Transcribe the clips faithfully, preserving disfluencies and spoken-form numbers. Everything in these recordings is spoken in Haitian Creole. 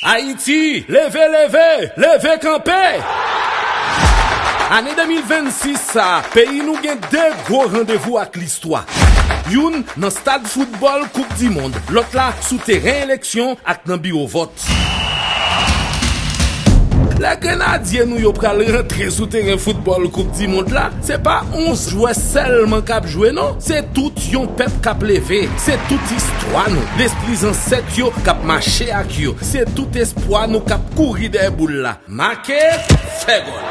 Ayiti, leve, leve, leve kanpe! Ane de mil vennsis sa a, peyi nou gen de gwo randevou ak listwa. Youn nan stad foutbòl Koup di Mond, lòt la sou teren eleksyon ak nan biwo vòt. Lè grenadye nou yo pral rantre sou teren foutbòl Koup di Mond la, se pa onz jwè sèlman k ap jwe non, se tout yon pèp k ap leve, se tout istwa nou, lespri zansèt yo k ap mache ak yo, se tout espwa nou k ap kouri dèyè boul la. Make, fè gòl.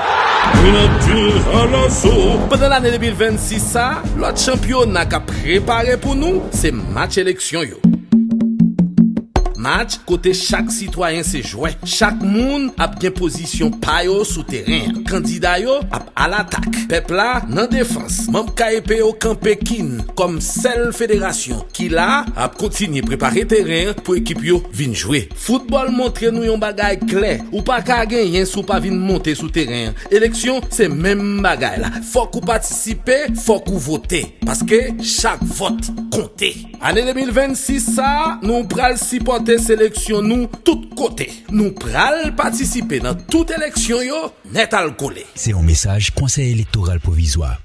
Grenadye Alaso. Pandan lane de mil vennsis sa, lòt chanpyona k ap prepare pou nou, se match eleksyon yo. Match kote chak sitwayen se jwè. Chak moun ap gen pozisyon pa yo sou teren an. Kandida yo ap alatak. Pèp la nan defans. Manm K E P yo kanpe kin kòm sèl federasyon ki la ap kontinye prepare teren an pou ekip yo vin jwe. Foutbòl montre nou yon bagay klè. Ou pa ka genyen si w pa vin monte sou teren an. Eleksyon se menm bagay la. Fòk ou patisipe, fòk ou vote. Paske chak vòt konte. Ane de mil vennsis sa a, nou pral sipòte seleksyon nou tout kote. Nou pral patisipe nan tout eleksyon yo, nèt al kole. Se yon mesaj Konsèy Elektoral Pwovizwa.